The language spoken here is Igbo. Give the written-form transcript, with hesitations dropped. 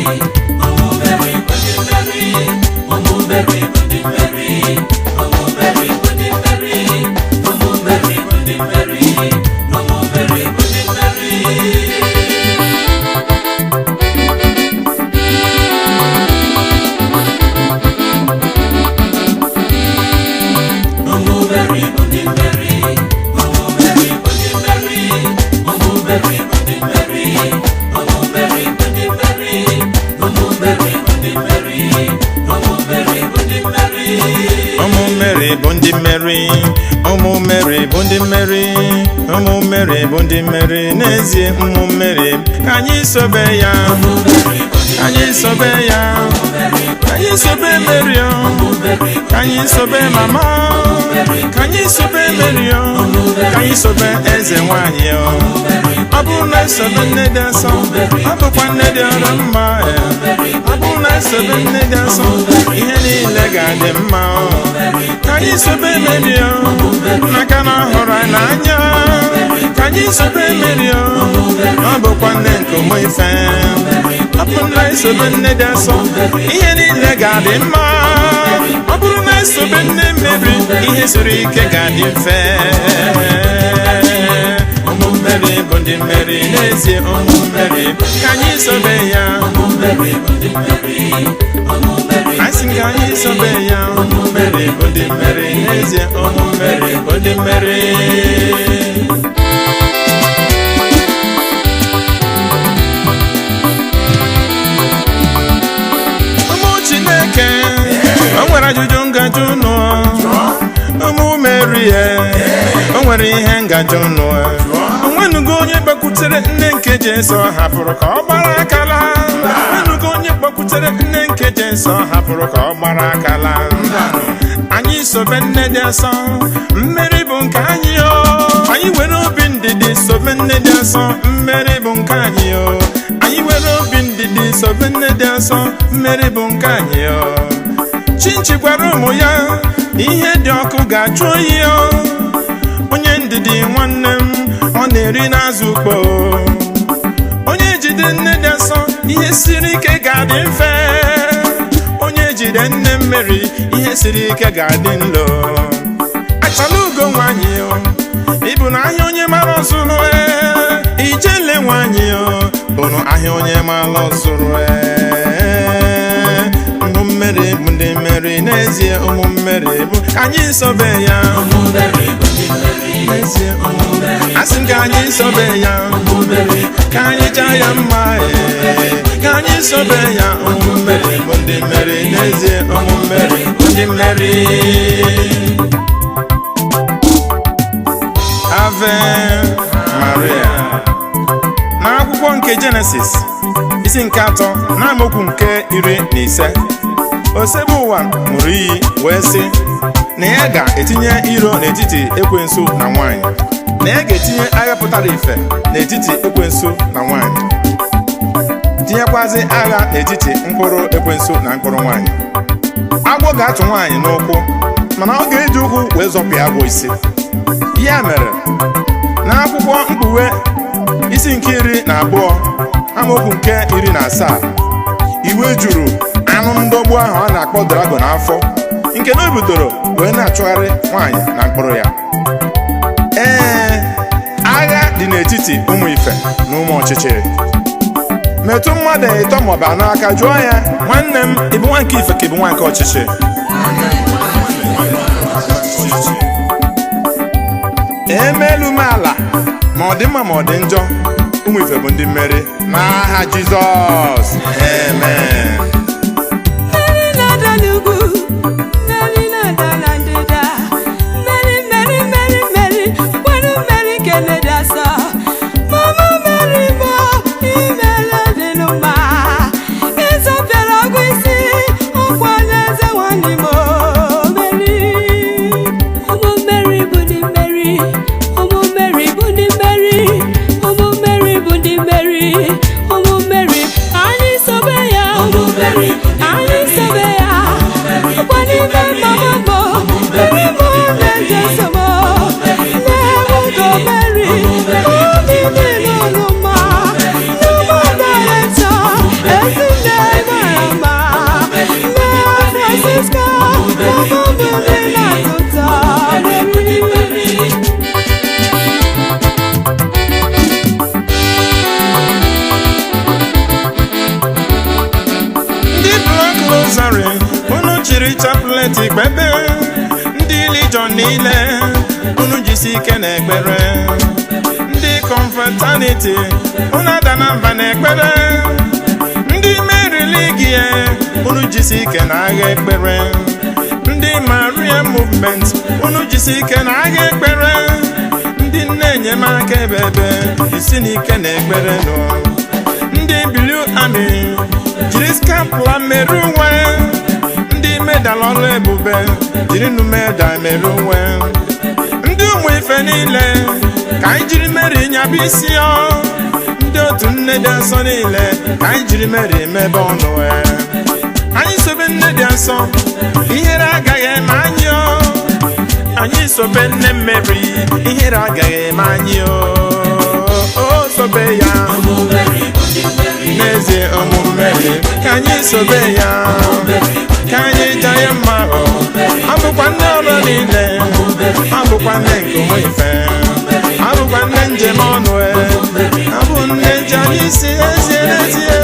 Ụmụ Meri bụ ndị mmeri. Ụmụ Meri bụ ndị mmeri. Ụmụ Meri bụ ndị mmeri. Ụmụ Meri bụ ndị mmeri. Ụmụ Meri bụ ndị mmeri. Ụmụ Meri bụ ndị mmeri. Ụmụ Meri bụ ndị mmeri. Ụmụ Meri bụ ndị mmeri. Ụmụ Meri bụ ndị mmeri. Ụmụ Meri bụ ndị mmeri. Ụmụ Meri bụ ndị mmeri. Ụmụ Meri bụ ndị mmeri. Ụmụ Meri bụ ndị mmeri. Ụmụ Meri bụ ndị mmeri. N'ezie, ụmụ Meri, ka anyị sobe ya. Ka anyị sobe ya. Ka anyị sobe Meri o. Ka anyị sobe mama. Ka anyị sobe Meri o. Ka anyị sobe eze nwanyị o. Ọ bụrụ na esobe nne dị asọ, ọ bụkwa nne dị ọrụ mma. Ọ bụrụ na esobe nne dị asọ, ihe niile ga-adị mma o. Ka anyị sobe Meri o, maka na ọ hụrụ anyị n'anya. Ka anyị sobe Meri o, ọ bụkwa nne nke ụmụ ife. Ọ bụrụ na esobe nne dị asọ, ihe niile ga-adị mma. Ọ bụrụ na esobe nne Meri, ihe siri ike ga-adị mfe. Ụmụ Meri bụ ndị mmeri. N'ezie, ụmụ Meri, ka anyị sobe ya. Anyị sị ka anyị sobe ya. Ụmụ Meri bụ ndị mmeri. N'ezie, ụmụ Meri bụ ndị mmeri. Ụmụ Chineke, o nwere ajụjụ ngajụ nụ. Ụmụ Meri, o nwere ihe ngajụ nụ. Onwenugo onye gbakwutere nne nke Jesu hapụrụ ka ọ gbara akala? Onwenugo onye gbakwutere nne nke Jesu hapụrụ ka ọ gbara akala? Anyị sobe nne dị asọ, mmeri bụ nke anyị o. Anyị were obi ndidi sobe nne dị asọ, mmeri bụ nke anyị o. Anyị were obi ndidi sobe nne dị asọ, mmeri bụ nke anyị o. Chinchi gwara ụmụ ya, ihe dị ọkụ ga-achụ oyi o. Onye ndidi, nwanne m, ọ na-eri n'azụ ukpo. Onye jide nne dị asọ, ihe siri ike ga-adị mfe. Onye jide nne mmeri, ihe siri ike ga-adị nlo. Achala ugo nwanyị o, ịbụ na ahịa onye mara ọzụrụ ee. Ijele nwanyị o, bụrụ ahịa onye mara ọzụrụ ee. Ụmụ mmeri bụ ndị mmeri. N'ezie, ụmụ mmeri bụ, ka anyị sobe ya. N'ezie, asị m ka anyị sobe ya, ka anyị jaa ya mma ee. Ka anyị sobe ya. Ụmụ mmeri bụ ndị mmeri. N'ezie, ụmụ mmeri bụ ndị mmeri. Ave Maria. N'akwụkwọ nke Jenesis, isi nke 3 na amaokwu nke 15, osebe ụwa ṅụrụ iyi wee sị na ya ga-etinye iro n'etiti ekwensu na nwanyị, na ya ga-etinye agha pụtara ife n'etiti ekwensu na nwanyị, tinyekwazi agha n'etiti mkpụrụ ekwensu na mkpụrụ nwanyị. Agwọ ga-atụ nwaanyị n'ụkwụ, mana ọ ga-eji ụkwụ wee zọpịa agwọ isi. Ya mere, n'akwụkwọ Mkpughe, isi nke 12, amaokwu nke 17, iwe juru anụ ndọgbu ahụ a na-akpọ dragon afọ, nke na o bidoro wee na-achụgharị nwaanyị na mkpụrụ ya. Ee, agha dị n'etiti ụmụ ife na ụmụ ọchịchịrị. Metụ mmadụ ịtọ maọbụ anọ aka, jụọ ya: "Nwanne m, ị bụ nwa nke ife ka ị bụ nwa nke ọchịchị?" Emelu m ala, ma ọ dị mma ma ọ dị njọ, ụmụ ife bụ ndị mmeri n'aha Jizọs. Amen. Mmeri na-ada n'ugwu, mmeri na-ada na ndịda, mmeri, mmeri, mmeri, mmeri, kwenu mmeri nke na-ede asọ. Mama Meri bụ imela dịnụ mma, ịzọpịara ọgụ isi, ọkwa eze nwanne m o, Meri. Ụmụ Meri bụ ndị mmeri, ụmụ Meri bụ ndị mmeri, ụmụ Meri bụ ndị mmeri, ụmụ Meri, anyị sobe. Rosary, unu jiri chaplet kpebe. Ndị Legion niile, unu jisi ike n'ekpere. Ndị Confraternity, unu ada na mba n'ekpere. Ndị Mary League, unu jisi ike n'agha ekpere. Ndị Maria Movement, unu jisi ike n'agha ekpere. Ndị nne enyemaka ebebe, jisi n'ike n'ekpere nụ. Ndị Blue Army, jiri scapular mere uwe. Ndị medal ọrụ ebube, jiri medal mere uwe. Ndị ụmụ ife niile, ka anyị jiri Mary nyaba isi ọ. Ndị otu nne dị asọ niile, ka anyị jiri Mary mebe ọnụ e. Anyị sobe nne dị asọ, ihere agaghị eme anyị o. Anyị sobe nne Mary, ihere agaghị eme anyị o. O sobe ya. Ụmụ Mary bụ ndị mmeri. N'ezie, ụmụ Mary, ka anyị sobe ya, ka anyị jaa ya mma o. Ọ bụkwa nne ọrụ niile, ọ bụkwa nne nke ụmụ ife, ọ bụkwa nne njem ọnụ e, ọ bụ nne ji anyị isi ezie n'ezie.